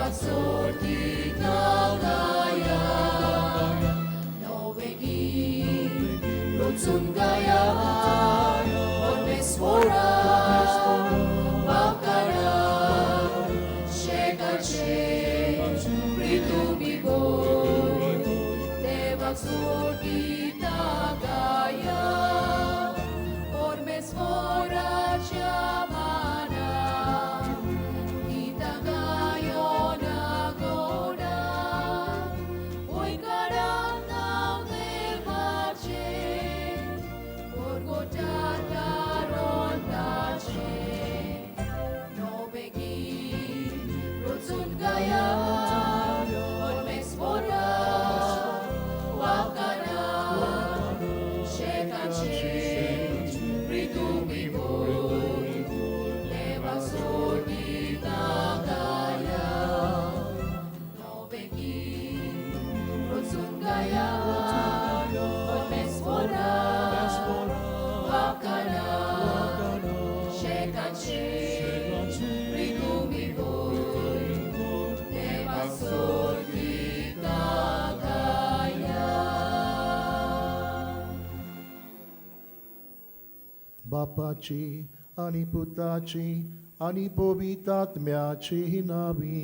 देवाक गाया, नवे गीत रचून गाया, परमेश्वरा वाकारा शेकाचे प्रितुमी बोल, देवाक स्तुतीता गाया, परमेश्वराच्या माना गीतां गायोना गोडा, वयकारां नांव देवाचें, परगटाता रोंदाचें. नवे गीत रचून गाया, परमेश्वरा वाकारा शेकाचें प्रितुमी बोल, देवाक स्तुतीता गाया, नवे गीत रचून गाया, परमेश्वरा वाकारा शेकाचें प्रितुमी बोल, देवाक स्तुतीता गाया. बापाची आणि पुताची आणि पवित्र आत्म्याची नावी.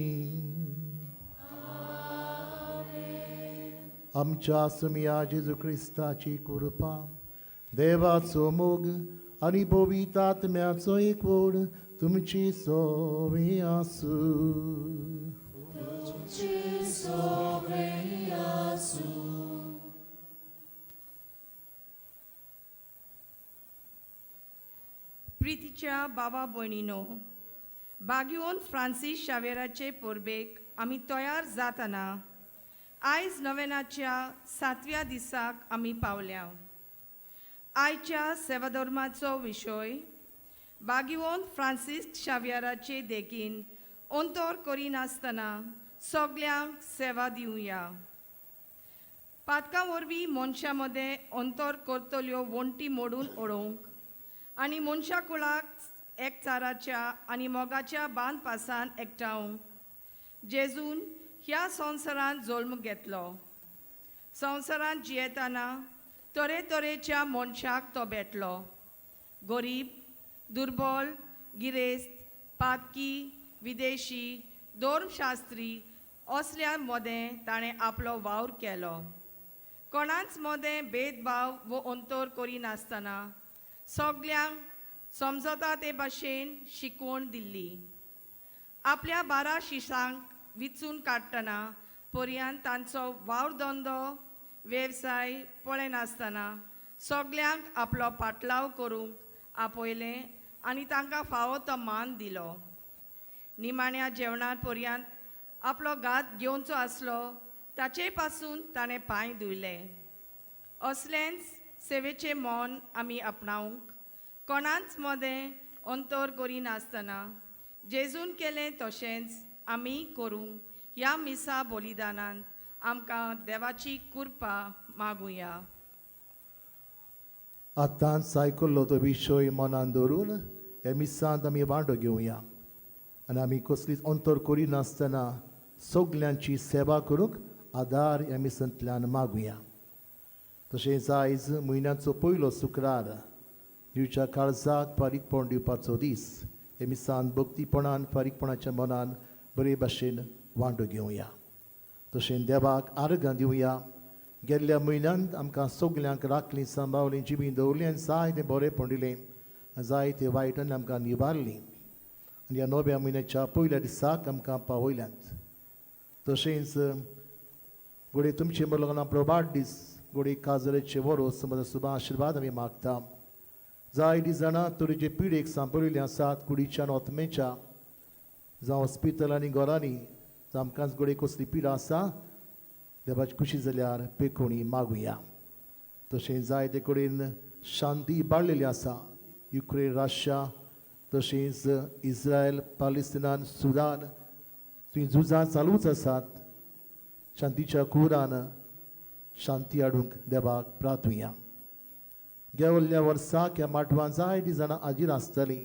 आमच्या सुमया जेजू क्रिस्ताची कृपा, देवाचो मोग आणि पवित्र आत्म्याचो एकवट तुमची सोवी आसूं. तुमची सोवे आसूं. प्रितीच्या बाबा भयणीनो, बागियोन फ्रांसीस शावेराचे परबेक आमी तयार जातना आयज नवेनाच्या सातव्या दिसाक आमी पावल्या. आयच्या सेवाधर्माचो विशय बागियोन फ्रांसीस शावियराचे देखीन अंतर करिनासतना सगल्यांक सेवा दिवया. पातकां वरवीं मनशां मदें अंतर करतल्यो वण्टी मोडून उडोवंक आनी मनशा कुळाक एकचाराच्या आनी मोगाच्या बांदपासान एकठावंक जेजून ह्या संवसारांत जल्म घेतलो. संवसारांत जियेतना तरेतरेच्या मनशाक तो भेटलो. गरीब, दुर्बल, गिरेस्त, पातकी, विदेशी, धर्मशास्त्री असल्या मदें ताणें आपलो वावर केलो. कोणाच मदें भेदभाव वो अंतर करिनासतना सगल्यांक समजता ते भाशेन शिकवण दिल्ली. आपल्या 12 शिसांक विचून काडटना पर्यंत तांचो वावर धंदो वेवसाय पळयनासतना सगल्यांक आपलो पाटलाव करूंक आपयलें आनी तांकां फावो तो मान दिलो. निमाण्या जेवणा पर्यंत आपलो घात घेवचो आसलो ताचे पासून ताणें पांय धुयले. असलेंच सेवेचें मन आमी आपणावंक कोणाच मदें अंतर करिनासतना जेजून केलें तशेंच आमी करूंक ह्या मिसा बलिदानान आमकां देवाची कृपा मागुया. आतांच आयकल्लो तो विशय मनान दवरून ह्या मिसांत आमी वांटो घेवया आनी आमी कसलीच अंतर करिनासतना सगल्यांची सेवा करूंक आदार ह्या मिसांतल्यान मागुया. तशेंच आयज म्हयन्याचो पयलो शुक्रार, दिवच्या काळजाक फारीकपण दिवपाचो दीस. ह्या मिसान भक्तीपणान फारीकपणाच्या मनान बरे भाशेन वांटो घेवया. तशेंच देवाक आर्गां दिवया. गेल्ल्या म्हयन्यांत आमकां सगल्यांक राखली, सांबावली, जिबी दवरली आनी जायतें बरेंपण दिलें, जायते वायटान आमकां निवारली आनी ह्या नव्या म्हयन्याच्या पयल्या दिसाक आमकां पावयल्यांत. तशेंच घडये तुमचे बरोबर आपलो वाडदीस, घडये काजरेचे वरोस म्हजो सुबा आशिर्वाद आमी मागता. जायतीं जाणां तरेचे पिडेक सांपडिल्लीं आसात, कुडीच्या आनी आत्मेच्या, जावं हॉस्पिटल आनी घरांनी, जावं आमकांच घडये कसली पिडा आसा, देवाची खुशी जाल्यार पेकोणी मागुया. तशें जायते कडेन शांती बाळलेली आसा, युक्रेन, रशिया, तशेंच इस्रायल, पालिस्तिनान, सुदान थंय झुजां चालूच आसात. शांतीच्या कुरान शांती हाडूंक देवाक प्रार्थुया. गेल्ल्या वर्साक ह्या माटवान जायतीं जाणां हाजीर आसतालीं.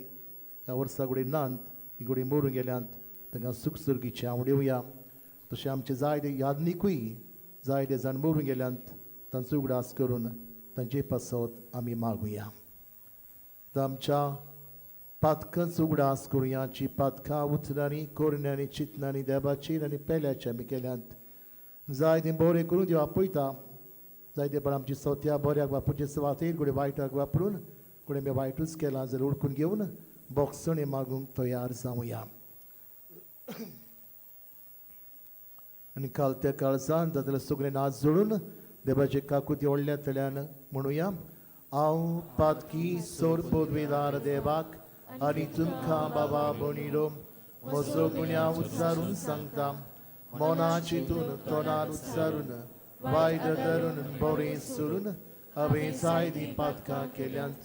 ह्या वर्सा घडये नात, ती घडये मरून गेल्यांत. तांकां सुख सुर्गीची आवडेवया. तशें आमचे जायते यादनिकूय जायते जाण मरून गेल्यात तांचो उगडास करून तांचे पासत आमी मागुया. आमच्या पातकांचो उगडास करुया जी पातकां उतरांनी कोरण्यांनी चिंतनांनी देवाचेर आनी पेल्याचे आमी केल्यांत. जायतें बरें करून देव आपयता. जायते पण आमची सोत्या बऱ्याक वापरचे सुवातेर कुडे वायटाक वापरून कुडे आमी वायटूच केलां जाल्यार उडकून घेवन बोगसणे मागूंक तयार जावया. आनी काल त्या काळजान जाल्यार सगळें नाच जोडून देवाचे काकुती व्हडल्यांतल्यान म्हणुया. हांव पातकी सोर पदवेदार देवाक आनी तुमकां बाबा भणिलो म्हजो गुन्यांव उच्चारून सांगता. मना चिंतून तोंडार उच्चारून वायट धरून बरें सोडून हांवें जायतीं पातकां केल्यांत.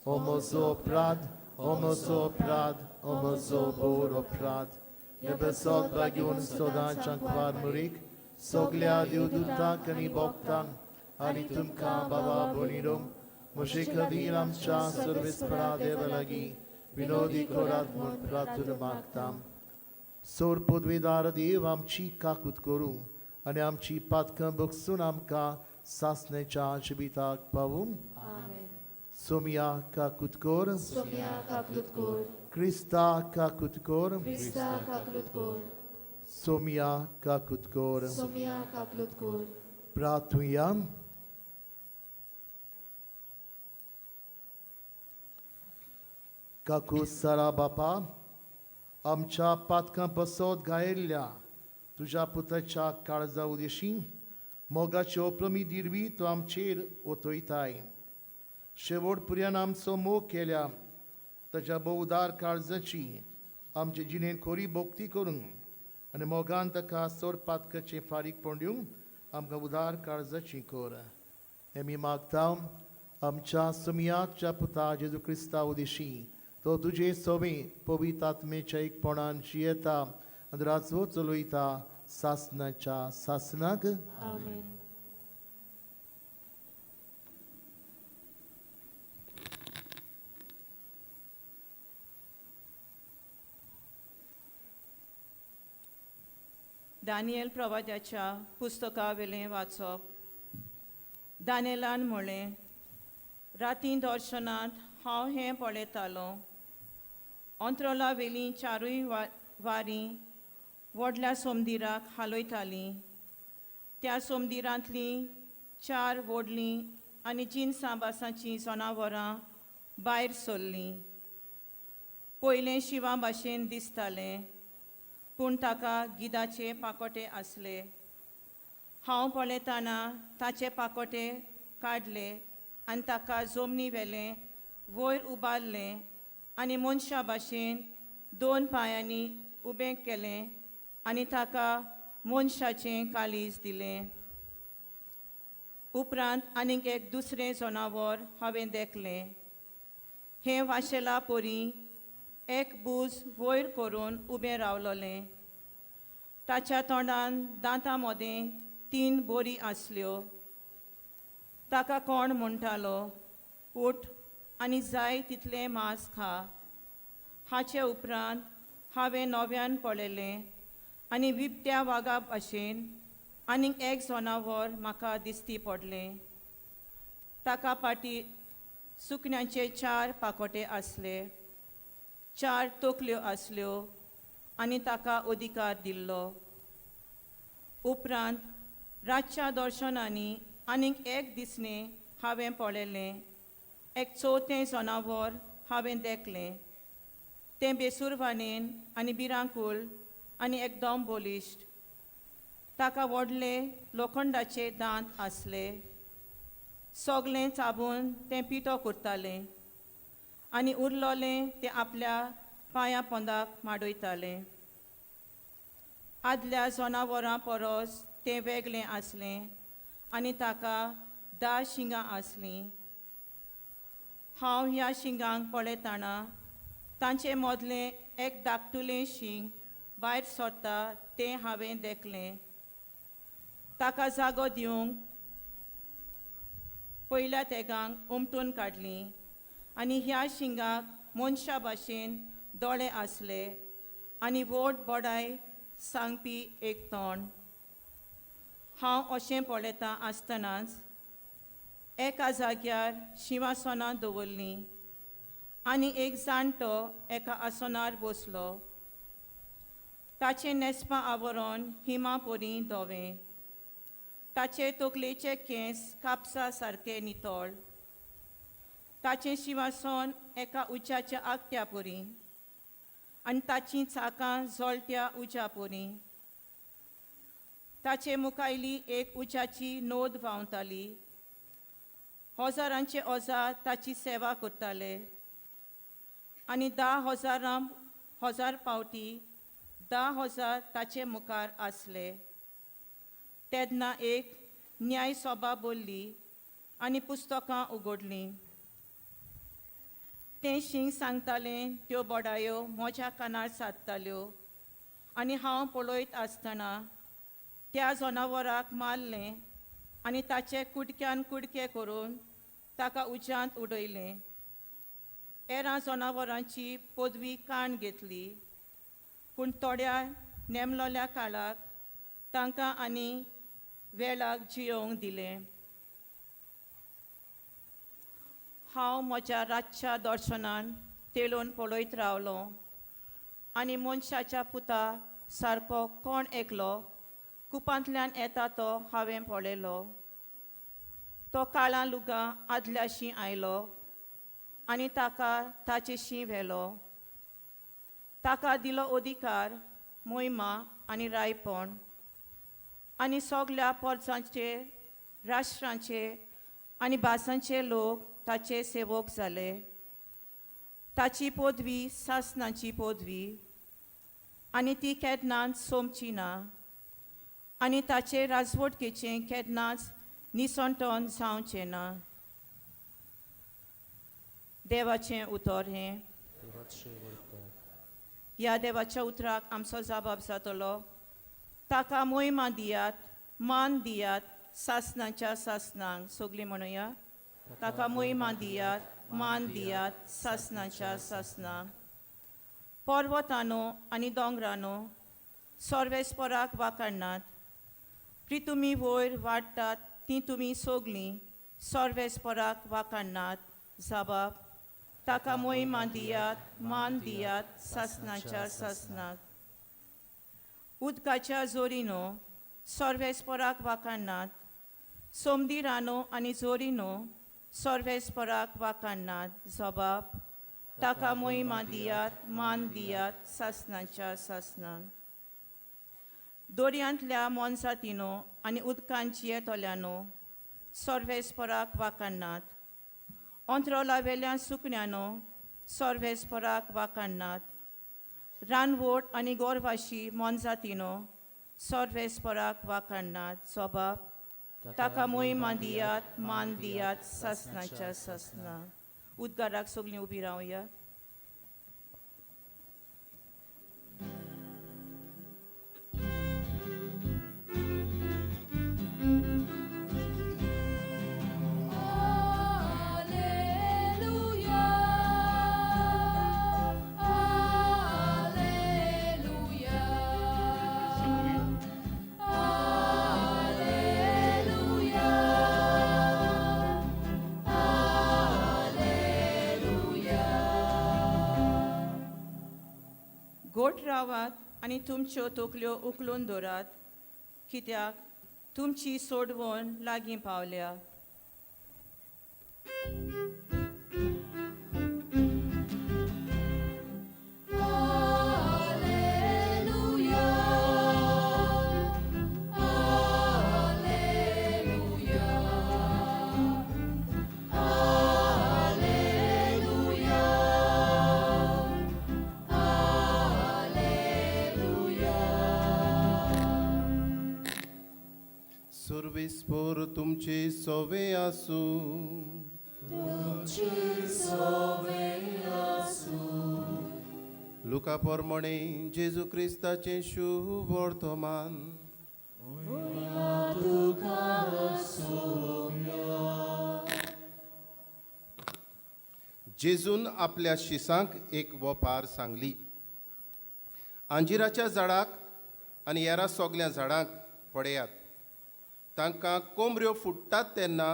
ओ म्हजो अपराध, ओ म्हजो अपराध, ओ म्हजो बोर अपराध. हे बसत बागेवन सदांच्या कुवार मुरीक सगल्या देवदूतांक आनी भक्तांक आनी तुमकां बाबा भणिलो म्हजे खातीर आमच्या सर्वेस्परा देवा लागीं विनोदी करात म्हूण प्रार्थना मागता. सोर पदवेदार देव आमची काकूत करूं आनी आमची पातकां बगसून आमकां सासण्याच्या जिविताक पावूं. आमेन. सोमिया काकूत कर. सोम्या काकलूत कोर. क्रिस्ता काकूत कर. क्रिस्ता काकलूत कोर. सोमिया काकूत कर. सोम्या काकलूत कोर. प्रार्थुया. काकू सारा बापा आमच्या पातकां पसत गायिल्ल्या तुज्या पुताच्या काळजा उदेशी मोगाची ओप्रमी दिरवी तूं आमचेर ओतयताय. शेवट पुर्यान आमचो मोग केल्या ताच्या बोवदार काळजाची आमचे जिणेन खोरी भोक्ती करूंक आनी मोगान ताका सोड पातकाचें फारीकपण दिवंक आमकां उदार काळजाची कर. हें आमी मागता आमच्या सुमयाच्या पुता जेजू क्रिस्ता उदेशी तो तुजे सोबे पवित्र आत्मेच्या एकपणान जियेता आनी राजवट चलयता सासनाच्या सासनाक. आमेन. दानियल प्रवाद्याच्या पुस्तकावेलें वाचप. दानियलान म्हळें, रातीं दर्शनांत हांव हें पळयतालों. अंत्रोला वेलीं चारूय वारीं व्हडल्या सोमदिराक हालयतालीं. त्या सोमदिरांतलीं चार व्हडलीं आनी जिनसां बासांचीं जनावरां भायर सरलीं. पयलें शिंवा भाशेन दिसतालें, पूण ताका गिदाचे पाकोटे आसले. हांव पळयतना ताचे पाकोटे काडले आनी ताका जमनी व्हेलें, वयर उबारलें आनी मनशा भाशेन दोन पांयांनी उबें केलें आनी ताका मनशाचें काळीज दिलें. उपरांत आनीक एक दुसरें जनावर हांवें देखलें. हें वाशेला परी एक बूज वयर करून उबें रावलोलें. ताच्या तोंडान दांतां मदें 3 बोरी आसल्यो. ताका कोण म्हणटालो, उठ आनी जाय तितलें मांस खा. हाचे उपरांत हांवें नव्यान पळयलें आनी बिबट्या वागा भाशेन आनीक एक जनावर म्हाका दिसती पडलें. ताका फाटी सुकण्याचे 4 पाकोटे आसले, 4 तकल्यो आसल्यो आनी ताका अधिकार दिल्लो. उपरांत रातच्या दर्शनांनी आनीक एक दिसणें हांवें पळयलें. एक चवथें जनावर हांवें देखलें. तें बेसूरवाणेन आनी भिरांकूळ आनी एकदम बलिश्ट. ताका व्हडले लोखंडाचे दांत आसले. सगळें चाबून तें पिठो करतालें आनी उरलोलें तें आपल्या पांयां पोंदाक माडयतालें. आदल्या जनावरां परस तें वेगळें आसलें आनी ताका 10 शिंगां आसलीं. हांव ह्या शिंगांक पळयतना तांचे मदलें एक धाकटुलें शींग भायर सरता तें हांवें देखलें. ताका जागो दिवंक पयल्या तेगांक उमटून काडलीं आनी ह्या शिंगाक मनशा भाशेन दोळे आसले आनी व्हड बडाय सांगपी एक तोंड. हांव अशें पळयता आसतनाच एका जाग्यार शिंवासनां दवरलीं आनी एक जाणटो एका आसनार बसलो. ताचें न्हेसपा आवरण हिमा परी धवें, ताचे तकलेचे केंस कापसा सारके नितळ, ताचें शिंवासन एका उज्याच्या आगट्या परी आनी ताचीं चाकां जळट्या उज्या परी. ताचे मुखायली एक उज्याची नोद व्हांवताली. हजारांचे हजार ताची सेवा करताले आनी 10,000 हजार पावटी 10,000 ताचे मुखार आसले. तेन्ना एक न्यायसभा बोल्ली आनी पुस्तकां उगडलीं. तें शींग सांगतालें त्यो बडायो म्हज्या कानार सादताल्यो आनी हांव पळयत आसतना त्या जनावराक मारलें आनी ताचे कुडक्यान कुडके करून ताका उज्यांत उडयलें. हेरां जनावरांची पदवी काण घेतली, पूण थोड्या नेमलोल्या काळाक तांकां आनी वेळाक जियोवंक दिलें. हांव म्हज्या रातच्या दर्शनान तेळून पळयत रावलो आनी मनशाच्या पुता सारको कोण एकलो कुपांतल्यान येता तो हांवें पळयलो. तो काळा लुगां आदल्याशी आयलो आनी ताका ताचेशी व्हेलो. ताका दिलो अधिकार, मोहिमा आनी रायपण आनी सगल्या पोरसांचे, राष्ट्रांचे आनी भासांचे लोक ताचे सेवक जाले. ताची पदवी सासनाची पदवी आनी ती केन्नाच सोंपची ना आनी ताचे राजवटकेचें केन्नाच निसणटन जावचें ना. देवाचें उतर हें. ह्या देवाच्या उतराक आमचो जबाब जातलो. ताका मोहिमा दियात, मान दियात सासनाच्या सासनांक. सगळीं म्हणुया, ताका मोहिमा दियात, मान दियात सासनाच्या सासनांक. पर्वतानो आनी दोंगरानो सर्वेस्पराक वाखाणनात, प्री तुमी वयर वाडटात ती तुमी सगळीं सर्वेस्पराक वाखाणनात. जबाब, ताका मोहिमा दियात, मान दियात सासनाच्या सासनाक. उदकाच्या जोरीनो सर्वेस्पराक वाखाणनात, सोमदिरानो आनी जोरीनो सर्वेस्पराक वाखाणनात. जबाब, ताका मोहिमा दियात, मान दियात सासनाच्या सासनाक. दोरयांतल्या मोनजातीनो आनी उदकांत जियेतल्यानो सर्वेस्पराक वाखाणनात, अंतरोला वेल्या सुकण्यानो सर्वेस्पराक वाखाणनात, रानवट आनी गोरवाशी मोनजातीनो सर्वेस्पराक वाखाणनात. जबाब, ताका मोहिमा दियात, मान दियात सासनाच्या सासनाक. उद्गाराक सगळीं उबी रावया. Alleluia, Alleluia, Alleluia, Alleluia. गोट रावात आनी तुमच्यो तकल्यो उखलून दवरात, कित्याक तुमची सोडवण लागीं पावल्या. Alleluia, Alleluia, Alleluia, Alleluia. सर्वेस्पर तुमचे सोवे आसूं. लुका प्रमाणे जेजू क्रिस्ताचें शुभ वर्तमान. जेजून आपल्या शिसांक एक वपार सांगली. अंजिराच्या झाडाक आनी हेरा सोगल्या झाडांक पळयात. तांकां कोमऱ्यो फुट्टात तेन्ना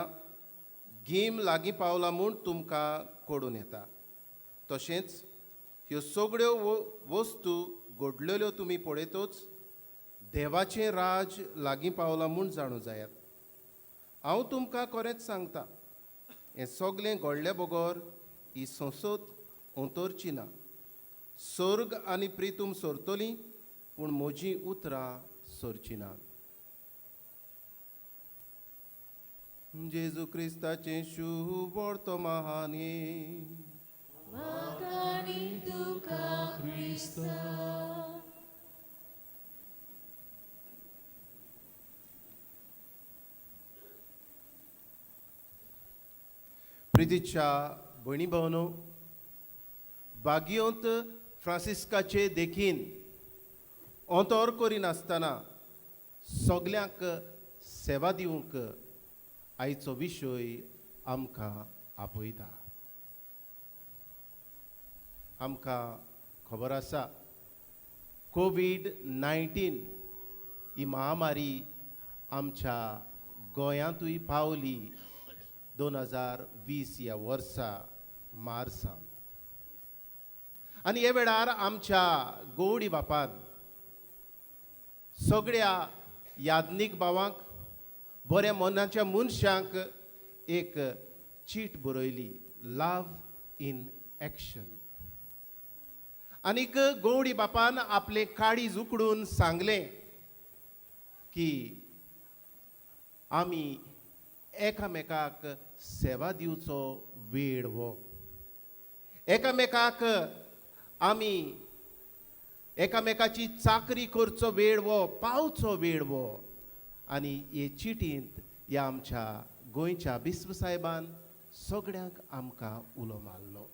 गीम लागीं पावला म्हूण तुमकां कळून येता. तशेंच ह्यो सगळ्यो वस्तू घडलेल्यो तुमी पळयतच देवाचें राज लागीं पावलां म्हूण जाणू जायात. हांव तुमकां खरेंच सांगता, हें सगळें घडले बगर ही संसद अंतरची ना. सर्ग आनी प्रितूम सरतली, पूण म्हजीं उतरां सरचीं ना. जेजू क्रिस्ताचें शुभ वर्तमान. वाखाणी तुका क्रिस्ता. प्रितीच्या भयणी भावनो, बागियोंत फ्रांसिस्काचे देखीन अंतर करिनासतना सगल्यांक सेवा दिवंक आयचो विशय आमकां आपयता. आमकां खबर आसा, कोवीड 19 ही महामारी आमच्या गोंयांतूय पावली 2020 ह्या वर्सा मार्सान. आनी हे वेळार आमच्या गोवडी बापान सगळ्या याज्ञीक भावांक, बऱ्या मनाच्या मनशांक एक चीट बरयली, लव इन एक्शन. आनीक गोवडी बापान आपलें काळीज उकडून सांगलें की आमी एकामेकाक सेवा दिवचो वेळ हो, एकामेकाक आमी एकामेकाची चाकरी करचो वेळ हो, पावचो वेळ हो. आनी हे चिटींत ह्या आमच्या गोंयच्या बिस्प साहेबान सगळ्यांक आमकां उलो मारलो.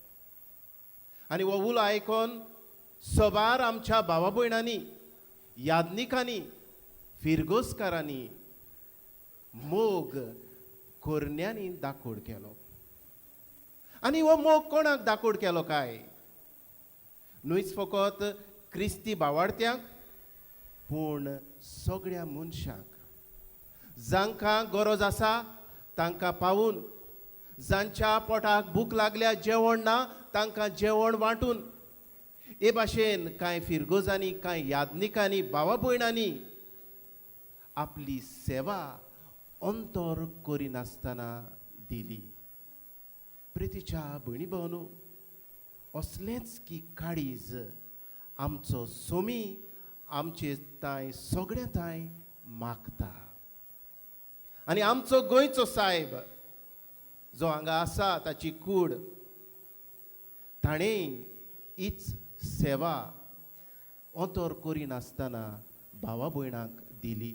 आनी हो उलो आयकोन सबार आमच्या भावा भयणांनी, याज्ञिकांनी, फिरगोजकारांनी मोग कोरण्यांनी दाखोड केलो. आनी हो मोग कोणाक दाखोड केलो काय? न्हूच फकत क्रिस्ती भावार्थ्यांक, पूण सगळ्या मनशांक, जांकां गरज आसा तांकां पावून, जांच्या पोटाक भूक लागल्या जेवण ना तांकां जेवण वांटून. हे भाशेन कांय फिरगोजांनी, कांय याज्ञिकांनी, भावा भयणांनी आपली सेवा अंतर करिनासतना दिली. प्रितीच्या भयणी भावनो, असलेंच की काळीज आमचो सोमी आमचे तांय सगळ्या तांय मागता. आनी आमचो गोंयचो सायब जो हांगा आसा ताची कूड, ताणें हीच सेवा अंतर करिनासतना भावा भयणांक दिली.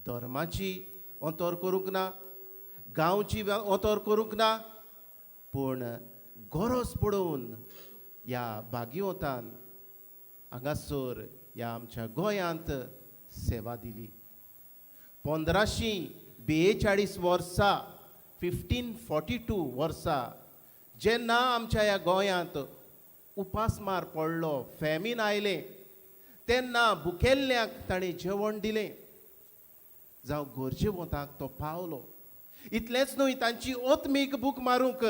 धर्माची अंतर करूंक ना, गांवची अंतर करूंक ना, पूण गरज पडोवन ह्या बागिवतान हांगासर ह्या आमच्या गोंयांत सेवा दिली. 1542 वर्सा, 1542 वर्सा जेन्ना आमच्या ह्या गोंयांत उपासमार पडलो, फेमीन आयलें, तेन्ना भुकेल्ल्यांक ताणें जेवण दिलें, जावं गरजेवंतांक तो पावलो. इतलेंच न्हय, तांची ओतमीक भूक मारूंक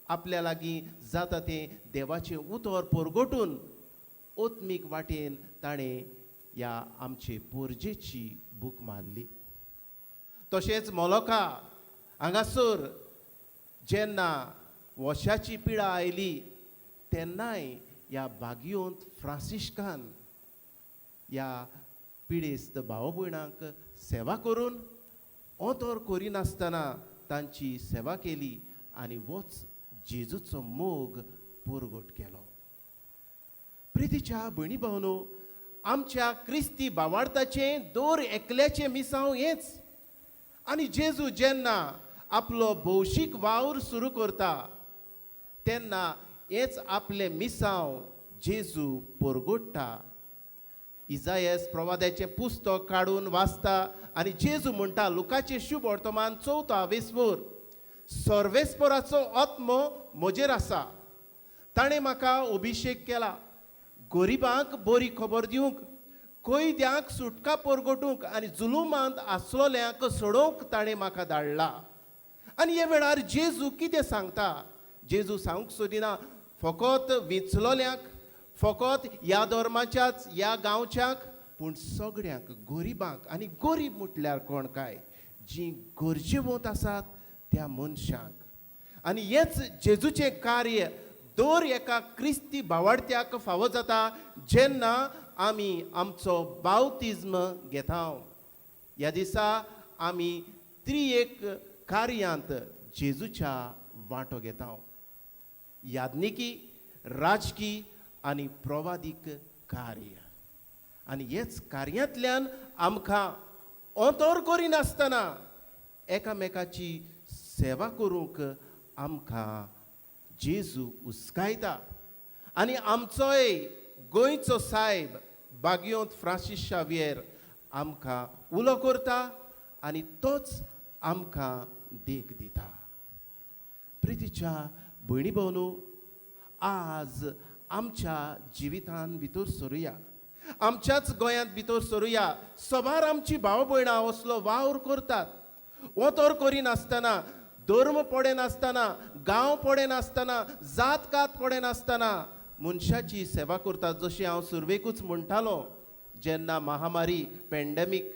आपल्या लागीं जाता तें देवाचें उतर परगटून ओतमीक वाटेन ताणें ह्या आमचे पोरजेची भूक मारली. तशेंच मोलोका हांगासर जेन्ना वशाची पिडा आयली तेन्नाय ह्या बागियोंत फ्रांसिस्कान ह्या पिडेस्त भाव भयणांक सेवा करून अंतर करिनासतना तांची सेवा केली आनी वच जेजूचो मोग परगट केलो. प्रितीच्या भयणी भावनो, आमच्या क्रिस्ती भावार्थाचें दर एकल्याचें मिसांव हेंच. आनी जेजू जेन्ना आपलो भौशीक वावर सुरू करता तेन्ना हेंच आपलें मिसांव जेजू परगोडटा. इजायस प्रवाद्याचें पुस्तक काडून वाचता आनी जेजू म्हणटा, लुकाचें शुभ वर्तमान 4 आवेस्वर, सर्वेस्पराचो आत्मो म्हजेर आसा, ताणें म्हाका अभिशेक केला गरिबांक बरी खबर दिवंक, कैद्यांक सुटका परगटूंक आनी जुलुमांत आसलोल्यांक सोडोवंक ताणें म्हाका धाडला. आनी हे वेळार जेजू कितें सांगता? जेजू सांगूंक सोदिना फकत विंचलोल्यांक, फकत ह्या धर्माच्याच ह्या गांवच्यांक, पूण सगळ्यांक, गरिबांक. आनी गरीब म्हटल्यार कोण काय? जीं गरजेवंत आसात त्या मनशांक. आनी हेंच जेजूचें कार्य दर एका क्रिस्ती भावाडत्याक फावो जाता जेन्ना आमी आमचो बावतिज्म घेता. ह्या दिसा आमी त्रिएक कार्यांत जेजूच्या वांटो घेता, याज्ञिकी, राजकी आनी प्रवादीक कार्य. आनी हेच कार्यांतल्यान आमकां अंतर करिनासतना एकामेकाची सेवा करूंक आमकां जेजू उस्कायता. आनी आमचोय गोंयचो सायब बागियोंत फ्रांसीस शावियर आमकां उलो करता आनी तोच आमकां देख दिता. प्रितीच्या भयणी भोवनू, आज आमच्या जिवितान भितर सरुया, आमच्याच गोंयांत भितर सरुया. सबार आमची भाव भयणां असलो वावर करतात, ओतोर करिनासतना, धर्म पडनासतना, गांव पडनासतना, जात कात पडनासतना मनशाची सेवा करतात. जशी हांव सुरवेकूच म्हणटालो, जेन्ना महामारी पेंडेमीक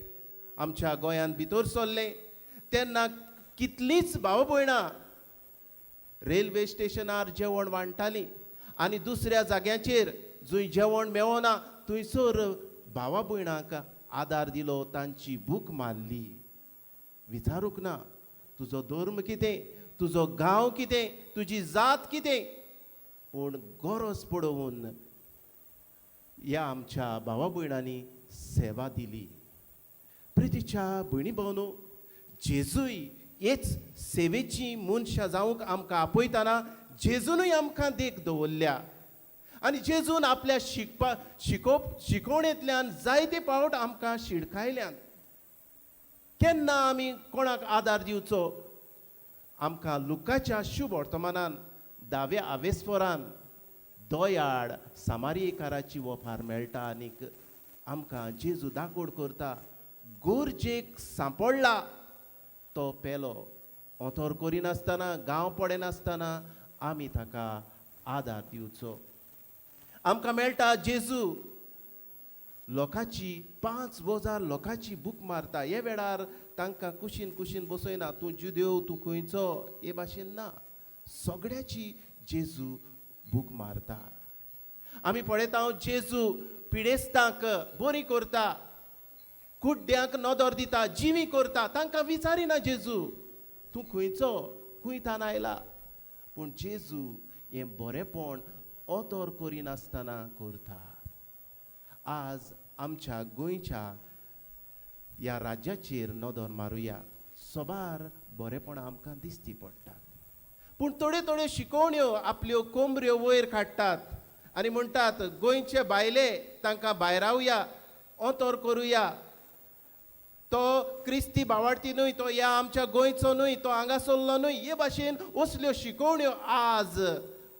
आमच्या गोंयांत भितर सरलें तेन्ना कितलींच भाव भयणां रेल्वे स्टेशनार जेवण वांट्टालीं आनी दुसऱ्या जाग्यांचेर जंय जेवण मेळना थंयसर भावा भयणांक आदार दिलो, तांची भूक मारली. विचारूंक ना तुजो धर्म कितें, तुजो गांव कितें, तुजी जात कितें, पूण गरज पळोवन ह्या आमच्या भावा भयणांनी सेवा दिली. प्रितीच्या भयणी भावनो, जेजूय हेच सेवेची मनशां जावंक आमकां आपयतना जेजूनय आमकां देख दवरल्या. आनी जेजून आपल्या शिकोवणेंतल्यान जायते फावट आमकां शिडकायल्यान. केन्ना आमी कोणाक आदार दिवचो? आमकां लुकाच्या शुभ वर्तमानान दाव्या आवेस्वरान दयाळ सामारियेकाराची वफार मेळटा आनीक आमकां जेजू दाकोड करता, गरजेक सांपडला तो पेलो ओतोर करिनासतना, गांव पडनासतना आमी ताका आदार दिवचो. आमकां मेळटा जेजू लोकांची 5,000 लोकांची भूक मारता. हे वेळार तांकां कुशीन कुशीन बसयना, तूं जुदेव, तूं खंयचो, हे भाशेन ना, सगळ्याची जेजू भूक मारता. आमी पळयता जेजू पिडेस्तांक बरी करता, कुड्ड्यांक नदर दिता, जिवी करता, तांकां विचारिना जेजू तूं खंयचो, खंय थान आयला. पूण जेजू हें बरेंपण ओतोर करिनासतना करता. आज आमच्या गोंयच्या ह्या राज्याचेर नदर मारुया, सबार बरेंपणां आमकां दिसती पडटात, पूण थोड्यो थोड्यो शिकोवण्यो आपल्यो कोमऱ्यो वयर काडटात आनी म्हणटात गोंयचे बायले तांकां भायरावया, ओतोर करुया, तो क्रिस्ती भावार्थी न्हय, तो ह्या आमच्या गोंयचो न्हय, तो हांगासरलो न्हय. हे भाशेन असल्यो शिकोवण्यो आज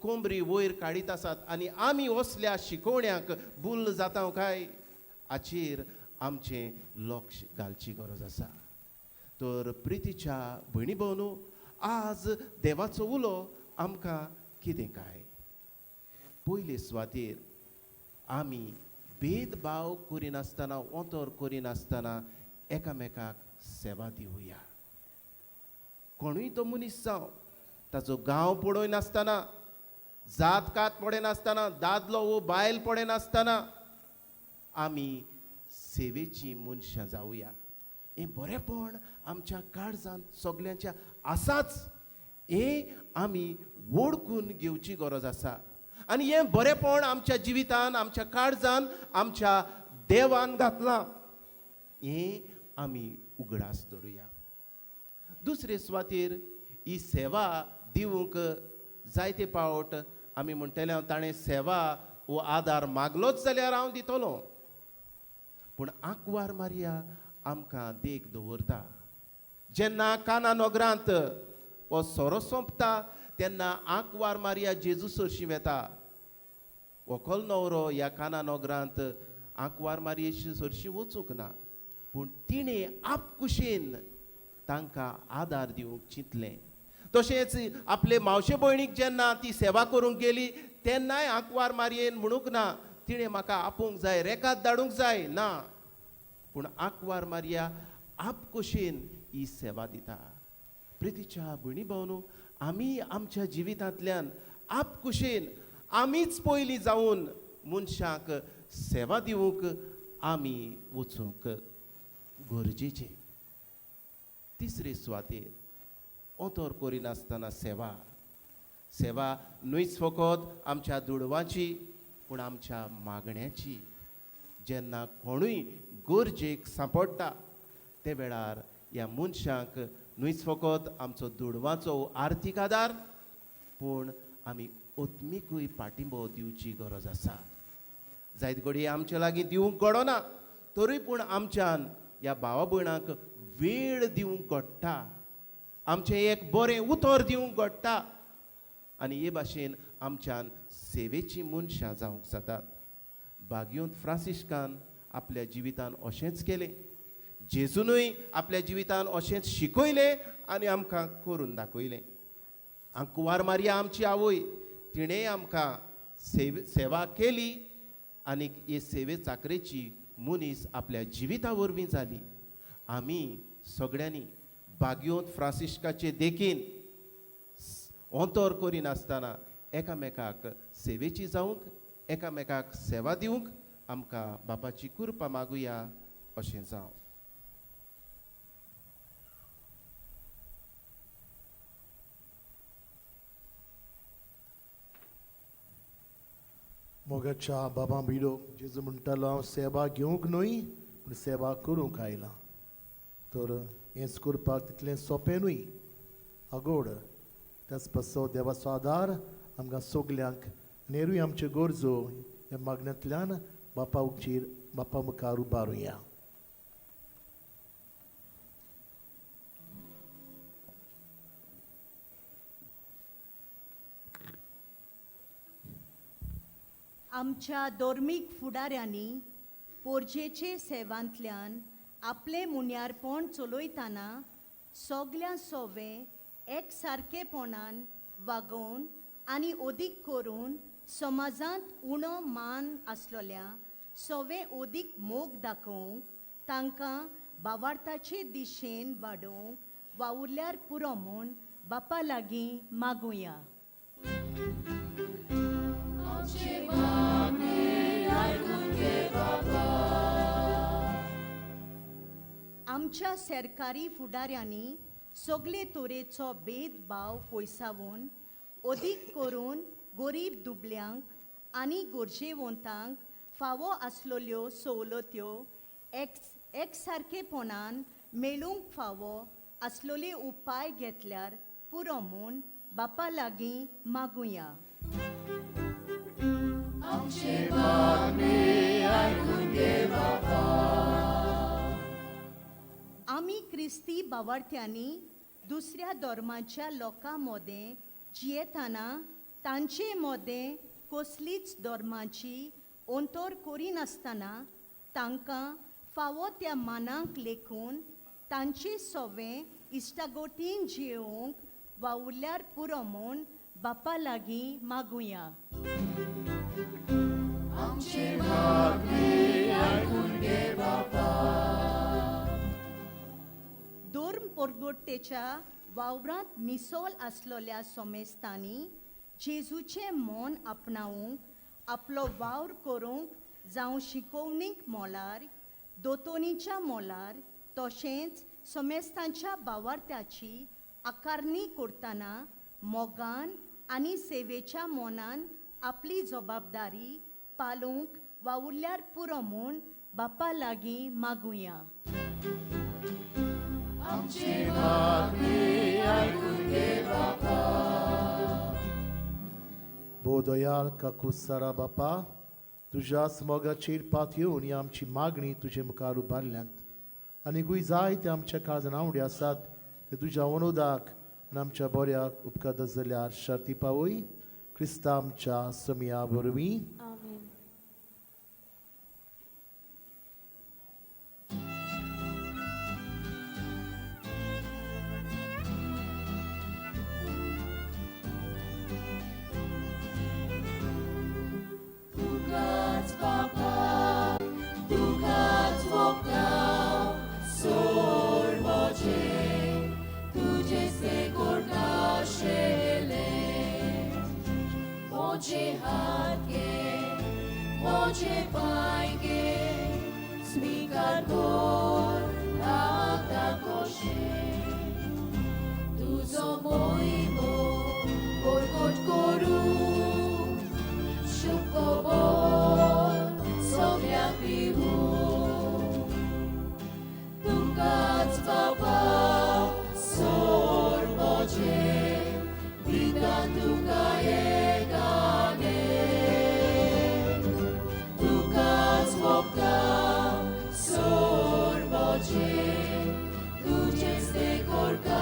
कोंबरी वयर काडीत आसात आनी आमी असल्या शिकोवण्यांक बुल्ल जाता काय हाचेर आमचें लक्ष घालची गरज आसा. तर प्रितीच्या भयणी भोवनू, आज देवाचो उलो आमकां कितें काय? पयले सुवातेर आमी भेदभाव करिनासतना, ओतोर करिनासतना एकामेकाक सेवा दिवया. कोणूय तो मनीस जावं, ताचो गांव पळयनासतना, जात कात पळयनासतना, दादलो वो बायल पळयनासतना आमी सेवेची मनशां जावया. हें बरेंपण आमच्या काळजांत सगल्यांच्या आसाच, हें आमी वळखून घेवची गरज आसा. आनी हें बरेंपण आमच्या जिवितान, आमच्या काळजान, आमच्या देवान घातलां, हें आमी उगडास दवरुया. दुसरे सुवातेर ही सेवा दिवंक जायते पावट आमी म्हणटले हांव ताणें सेवा वो आदार मागलोच जाल्यार हांव दितलो, पूण आंकवार मारिया आमकां देख दवरता. जेन्ना काना नगरांत हो सोरो सोंपता तेन्ना आंकवार मारिया जेजू सरशीं वेता. व्हंकल न्हवरो ह्या काना नगरांत आंकवार मारयेशी सरशी वचूंक ना, पूण तिणें आपकुशीन तांकां आदार दिवंक चिंतलें. तशेंच आपले मावशे भयणीक जेन्ना ती सेवा करूंक गेली तेन्नाय आंकवार मारयेन म्हणूंक ना तिणें म्हाका आपोवंक जाय, रेकाद धाडूंक जाय ना, पूण आंकवार मारया आपकुशीन ही सेवा दिता. प्रितीच्या भयणी भावनो, आमी आमच्या जिवितांतल्यान आपकुशीन आमीच पयलीं जावन मनशांक सेवा दिवंक आमी वचूंक गरजेचें. तिसरे सुवातेर ओतोर करिनासतना सेवा. सेवा न्हूच फकत आमच्या दुडवांची पूण आमच्या मागण्याची. जेन्ना कोणूय गरजेक सांपडटा ते वेळार ह्या मनशांक न्हूच फकत आमचो दुडवांचो आर्थीक आदार पूण आमी आत्मिकूय पाठिंबो दिवची गरज आसा. जायत घडये आमचे लागीं दिवंक घडना तरूय पूण आमच्यान ह्या भावा भयणांक वेळ दिवंक घडटा, आमचें एक बरें उतर दिवंक घडटा आनी हे भाशेन आमच्यान सेवेचीं मनशां जावंक जातात. बागयोंत फ्रांसिस्कान आपल्या जिवितान अशेंच केलें, जेजूनय आपल्या जिवितान अशेंच शिकयलें आनी आमकां करून दाखयलें. आंकवार मारया आमची आवय, तिणें आमकां सेवा केली आनी हे सेवे चाकरेची मनीस आपल्या जिविता वरवीं जाली. आमी सगळ्यांनी बागयोंत फ्रांसिस्काचे देखीन ओंतोर करिनासतना एकामेकाक सेवेची जावंक, एकामेकाक सेवा दिवंक आमकां बापाची कृपा मागुया अशें जावं. मोगाच्या बाबा भयलो, जेजू म्हणटालो हांव सेवा घेवंक न्हय पूण सेवा करूंक आयलां. तर हेंच करपाक तितलें सोंपें न्हय, आगोड त्याच पासो देवाचो आदार आमकां सगल्यांक नेरूय आमच्यो गरजो ह्या मागण्यांतल्यान बापा उचीर बापा मुखार उबारुया. आमच्या धर्मीक फुडाऱ्यांनी पोरजेचे सेवांतल्यान आपलें मुन्यारपण चलयतना सगल्यां सोवे एकसारकेपणान वागोवन आनी अदीक करून समाजांत उणो मान आसलेल्या सोवे अदीक मोग दाखोवंक तांकां बावार्थाचे दिशेन वाडोवंक वावुरल्यार पुरो म्हूण बापा लागीं मागुया. आमच्या सरकारी फुडाऱ्यांनी सगळे तरेचो भेदभाव पयसावून अदीक करून गरीब दुबल्यांक आनी गरजेवंतांक फावो आसलेल्यो सवलत्यो एकसारकेपणान मेळूंक फावो आसलेले उपाय घेतल्यार पुरो म्हूण बापा लागीं मागुया. आमी क्रिस्ती बावार्थ्यांनी दुसऱ्या धर्माच्या लोकां मदें जियेतना तांचे मदें कसलीच धर्माची अंतर करिनासतना तांकां फावो त्या मानाक लेखून तांचे सोवे इश्टागोटीन जियोवंक वावुरल्यार पुरो म्हूण बापा लागीं मागुया. धर्म परगोट्टेच्या वावरांत मिसोल आसलेल्या सोमेस्तांनी जेजूचें मन आपणावंक आपलो वावर करूंक जावं शिकोवणीक मोलार दोतोनीच्या मोलार तशेंच सोमेस्तांच्या बावार्थ्याची आकारणी करतना मोगान आनी सेवेच्या मनान आपली जबाबदारी पालोवंक वावुरल्यार पुरो म्हूण बापा लागीं मागुया. बोदयाळ काकुसारा बापा, तुज्या मोगाचेर पात येवन ही आमची मागणी तुजे मुखार उबारल्यांत आनीकूय जाय ते आमच्या काळजान आवडी आसात ते तुज्या अनुदाक आनी आमच्या बऱ्याक उपकारता जाल्यार शर्ती पावय क्रिस्ता आमच्या समया वरवीं. मोजे हात घे मोजे पांय घे स्वीकार कर आतां कशें तुजो मोहिमो परगट करूं शुभ खबर सगळ्यांक दिवूं तुकाच बाबा सोड म्हजें दिता तुका एकाने तुकाच मोगता सोड म्हजें तुजेंच तें करकाशेलें.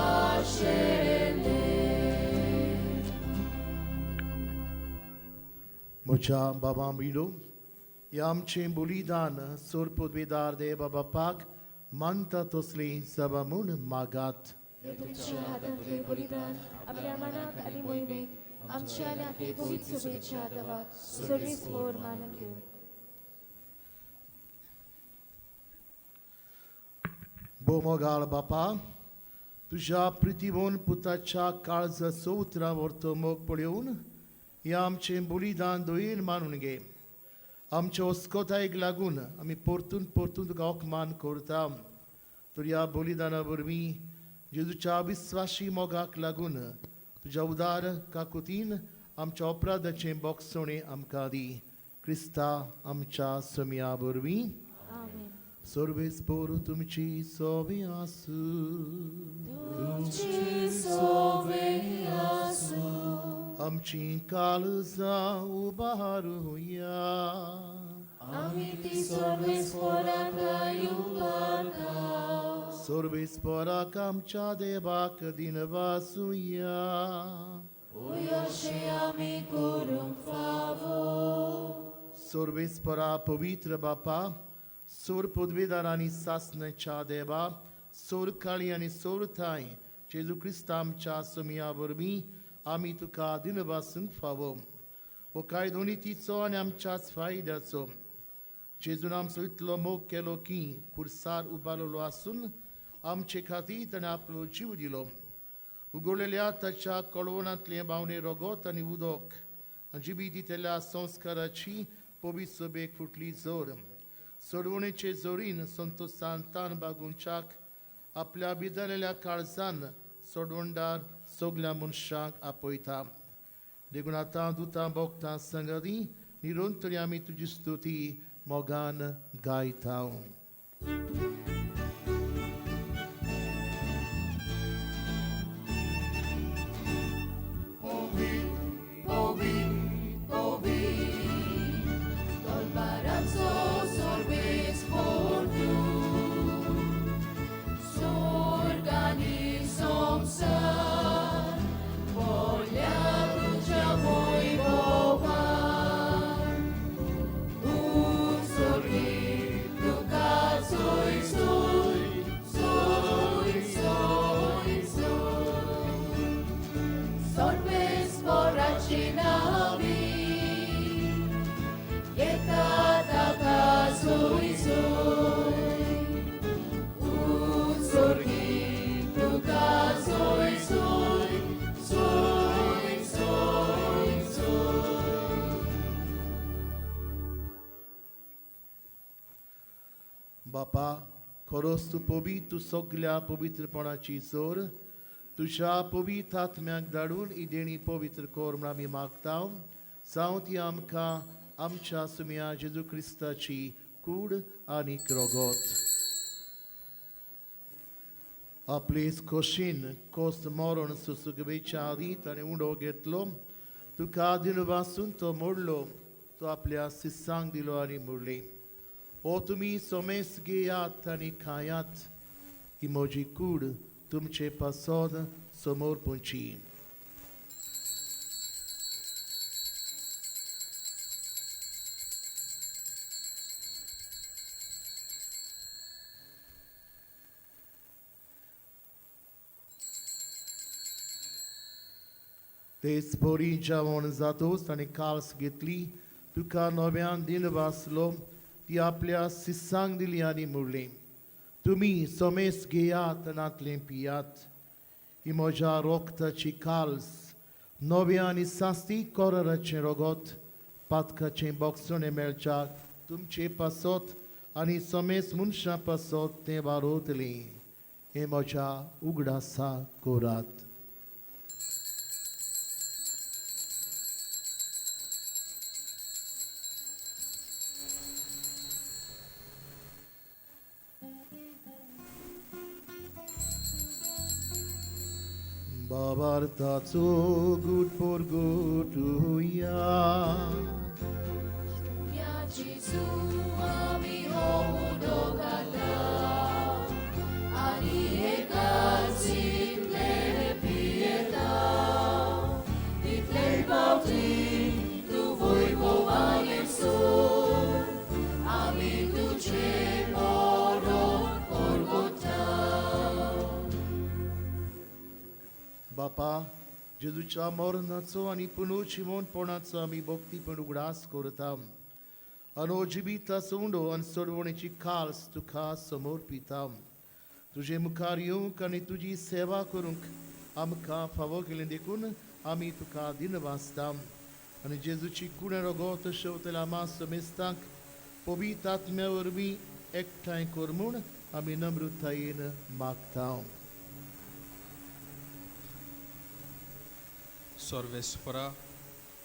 म्हज्या बाबा भयणो हें आमचें बलिदान सोर पदवेदार देवा बापाक मानता तसली सभा म्हूण मागात. हे तुमच्या हातांतले बलिदान आपल्या मनाक आनी मोहिमेक आमच्या आनी आपले पवित्र सभेच्या देवाक सर्वीस फोर मानून घेवं. भोवमोगाळ बापा, तुज्या प्रितीवन पुताच्या काळजाचो उतरां व्हरतो मोग पळोवन हें आमचें बलिदान दयेन मानून घे. आमच्या अस्कोतायेक लागून आमी परतून परतून तुका अपमान करता. तर ह्या बलिदाना वरवीं जेजूच्या विस्वाशी मोगाक लागून तुज्या उदार काकुतीन आमच्या अपराधाचें बोगसणें आमकां दी, क्रिस्ता आमच्या समया वरवीं. आमेन. सर्वेस पोरू तुमची सोबी आसूं. तुमची सोवे आसूं. आमची काळजां उबारुया. आमी ती सर्वेस्पराक उबारता. सर्वेस्पराक आमच्या देवाक दिनवासुया. अशें आमी करूंक फावो. सर्वेस्परा पवित्र बापा, सोर पदवेदार आनी सासणाच्या देवा, सोर काळी आनी सोर थांय जेजू क्रिस्ता आमच्या सोमया वरवीं आमी तुका दिनवासूंक फावो. हो कायदो नितीचो आनी आमच्याच फायद्याचो. जेजून आमचो इतलो मोग केलो की कुर्सार उबारलो आसून आमचे खातीर ताणें आपलो जीव दिलो. उगडलेल्या ताच्या कळवणांतलें बावणे रगत आनी उदक जिबी दितल्या संस्काराची पवित्र सभेक फुटली जोर सोडवणेचे जोरीन संतोषान तान बागुंच्याक आपल्या बिदारलेल्या काळजान सोडवणदार सगल्या मनशांक आपयता. देखून आतां दुतां बोगतां संगती निरंतरी आमी तुजी स्तुती मोगान गायता. Tolbarazzo sorbes por tu Sorgani somsar Polja tuja moj bohan Usorgi tuka soi soi soi soi soi Sorbes poracinavi Yeta taka soi soi Usorgi tuka soi soi soi soi soi. बापा, खरोच तूं पवित्र, तूं सगल्या पवित्रपणाची जोर. तुज्या पवित्र आत्म्याक धाडून ही देणी पवित्र कर म्हूण आमी मागता, जावं ती आमकां आमच्या सुमया जेजू क्रिस्ताची कूड आनी रगत. आपले खोशीन कोस मरण सुसुकवेच्या आदी ताणें उडो घेतलो, तुका दिनवासून तो मोडलो, तो आपल्या शिस्सांक दिलो आनी म्हणलें, हो तुमी सोमेस घेयात आनी खायात, ही म्हजी कूड तुमचे पासत समोर पुंची. तेच परी जेवण जातोच ताणें काल्स घेतली, तुका नव्यान दिन वाचलो, ती आपल्या शिस्सांक दिली आनी म्हणलें, तुमी सोमेस घेयात नातलें पियात, ही म्हज्या रोगताची काल्स नव्या आनी सास्ती कोराराचें रोगोत पातकाचें बोगसणें मेळच्याक तुमचे पासत आनी समेस मनशां पासत तें वारोतलें. हें म्हज्या उगडासा कोरात. बाबार्थाचो गुट पोरगुटुया. या जेजू आमी हो उदक खाता आनी एकाच इतले पियेता तितले फावटी तूं वैभवान येसून आमी तुजे परत परगटा. बापा, जेजूच्या मरणाचो आनी पुनर्जिवनपणाचो आमी भक्तीपण उगडास करता. अनोजिबिताचो उंडो आनी सोडवणेची काल्स तुका समर्पिता. तुजे मुखार येवंक आनी तुजी सेवा करूंक आमकां फावो केलें देखून आमी तुका दिनवासता. आनी जेजूची कुणें रोगोत शेवतल्या आमा समेस्तांक पवित्र आत्म्या वरवीं एकठांय कर म्हूण आमी नम्रतायेन मागता. सर्वेस्परा,